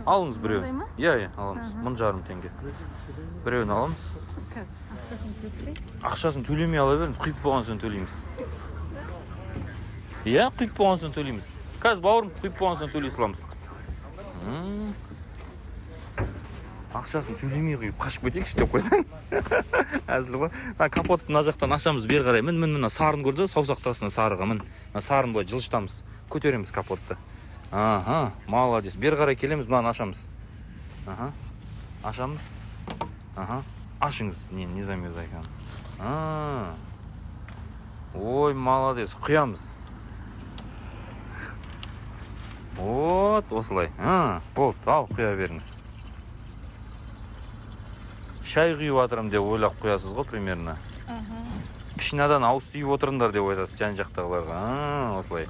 Алыңыз біреуін. Мынандай ма? Иә, аламыз. 1500 теңге. Біреуін аламыз. Қазір ақшасын төлеп берейін. Ақшасын төлемей ала беріңіз, құйып болған соң төлейміз. Иә, құйып болған соң төлейміз. Қазір, бауырым, құйып болған соң төлей саламыз. Ақшасын төлемей құйып қашып кетейікші деп қойсаң, әзіл ғой. Мына капотты мына жақтан ашамыз. Бері қарай мін, мін, мына сарын көрдіңіз ба? Саусақты астына, сарыға мін. Мына сарын былай жылжытамыз, көтереміз капотты. Аха, молодец. Бері қарай келеміз, мынаны ашамыз. Аха, ашамыз. Аха, ашыңыз. Не, не замерзайка. А. Ой, молодец. Құямыз. Вот осылай. А, болды, ал құя беріңіз. Шай құйып жатырмын деп ойлап құясыз ғой примерно. Пішинадан ауыз түйіп отырыңдар деп айтасыз жан жақтағыларға. А, осылай.